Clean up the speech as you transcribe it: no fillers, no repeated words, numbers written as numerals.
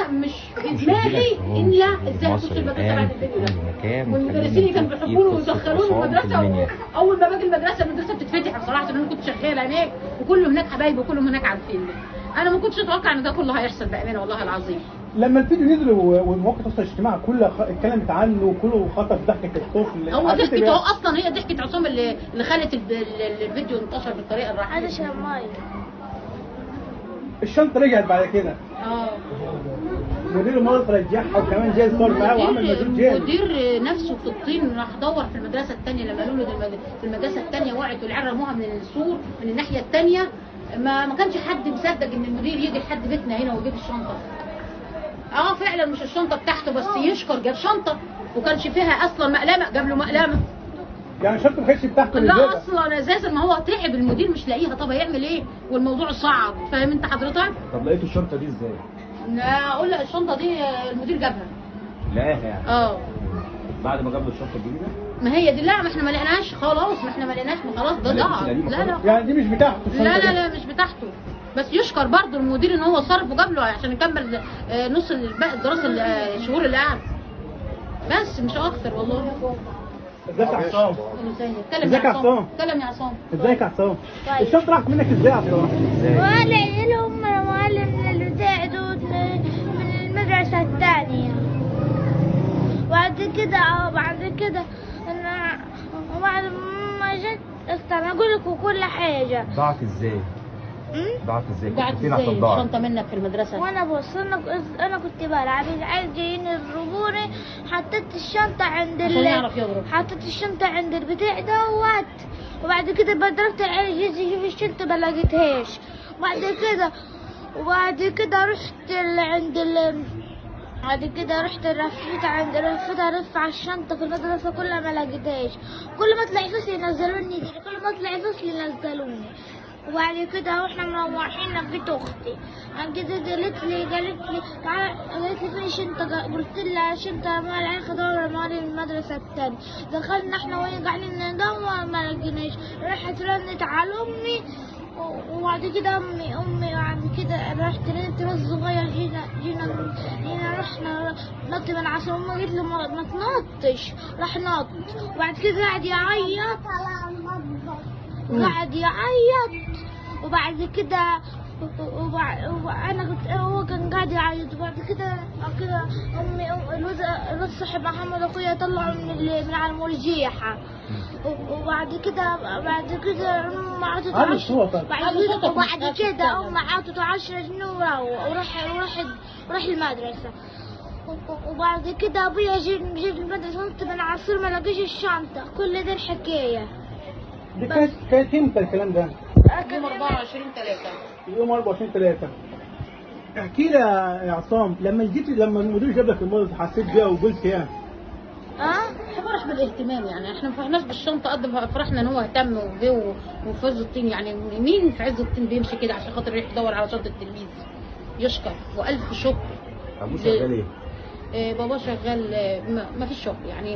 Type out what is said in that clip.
انا مش في دماغي الا ازاي اخش المدرسة بعد الفيديو ده. والمدرسين اللي كانوا بيحبوني ويدخلوني المدرسة، اول ما باجي المدرسة المدرسة بتتفتح بصراحة، عشان انا كنت شغالة هناك وكله هناك حبايبي وكلهم هناك عارفيني. انا ما كنتش اتوقع ان ده كله هيحصل بامانه والله العظيم. لما الفيديو نزل ومواقع التواصل الاجتماعي كلها اتكلمت عنه وكله خطف ضحكه الطفل. هو ضحكه، هو اصلا هي ضحكه عصام اللي خلت الفيديو انتشر بالطريقة الرهيبة. هذا شمايه. الشنطة رجعت بعد كده. مدير المدرسة رجعها، وكمان جاي صور معاه وعمل مجهود جامد. المدير نفسه في الطين راح دور في المدرسة الثانية، لما قالوا له في المدرسة الثانية وقعت والعيال رموها من السور من الناحية الثانية. ما كانش حد مصدق ان المدير يجي لحد بيتنا هنا ويجيب الشنطة. فعلا مش الشنطة بتاعته، بس يشكر جاب شنطه وكانش فيها اصلا مقلمه، جاب له مقلمه. يعني الشنطة ما كانتش بتاعته؟ لا اصلا اساسا، ما هو تعب المدير مش لاقيها، طب هيعمل ايه؟ والموضوع صعب، فاهم انت حضرتك؟ طب لقيتوا الشنطة دي ازاي؟ لا اقول لك الشنطة دي المدير جابها. لقاها يعني؟ بعد ما جاب له الشنطة الجديدة؟ ما هي دي، لا ما احنا ما لقيناهاش خلاص، ما احنا ما لقيناش، ما خلاص ده ضاع. لا لا يعني دي مش بتاعته. لا لا لا مش بتاعته، بس يشكر برضه المدير ان هو صرف وجاب له عشان يكمل نص الدراسة الشهور اللي قعد، بس مش اكتر والله. ازيك يا عصام؟ اتكلم يا عصام، اتكلم يا عصام. ازيك يا عصام؟ الشنطة راحت منك ازاي يا عصام؟ ولا هم رموها من البتاع دول من المدرسة الثانية. وبعد كده انا وبعد ما جت استنى اقول لكم كل حاجة. ضاعت ازاي؟ ضاعت ازاي؟ ضاعت ازاي الشنطة منك في المدرسة؟ وانا بص انا كنت بلعب، العيال جايين يضربوني، حطيت الشنطة عند حطيت الشنطة عند البتاع دوت، وبعد كده ضربت العيال، جيت اشوف الشنطة ما لقيتهاش. وبعد كده رحت عند بعد كده رحت رفيت عند رفيت ارف على الشنطة في المدرسة كلها ما لقيتهاش. كل ما اطلع فصل ينزلوني، كل ما اطلع فصل ينزلوني. وبعد كده واحنا مروحين لقيت اختي، بعد كده قالت لي تعالى، قالت لي فين الشنطة؟ قلت لها الشنطة مال العيال خدوها مال المدرسة الثانية. دخلنا احنا وهي قاعدين ندور ما لقيناش، راحت رنت على امي، وبعد كده امي بعد كده رحت رنت راس صغير، جينا رحنا نط من عشان امي قالت له ما تنطش، راح نط. وبعد كده قعد يعيط، وبعد كده وانا كنت هو كان قاعد يعيط. وبعد كده امي الواد صاحب محمد اخويا طلعه من على المرجيحه. وبعد كده امي عطته 10، وبعد كده امي عطته 10 جنيه وراح وراح المدرسة. وبعد كده ابويا جه المدرسة نط من على السور ما لقيش الشنطة. كل دي الحكاية. دي كانت امتى الكلام ده؟ يوم 24/3. يوم 24/3. احكي لي يا عصام، لما جيت لما المدير جاب لك المدرسة حسيت بيها وقلت ايه؟ فرح بالاهتمام، يعني احنا ما فرحناش بالشنطه قد ما فرحنا ان هو اهتم وجه وفي عز الطين. يعني مين في عز الطين بيمشي كده عشان خاطر يروح يدور على شنطه التلميذ؟ يشكر والف شكر. ابوه شغال ايه؟ بابا شغال ما فيش شغل يعني.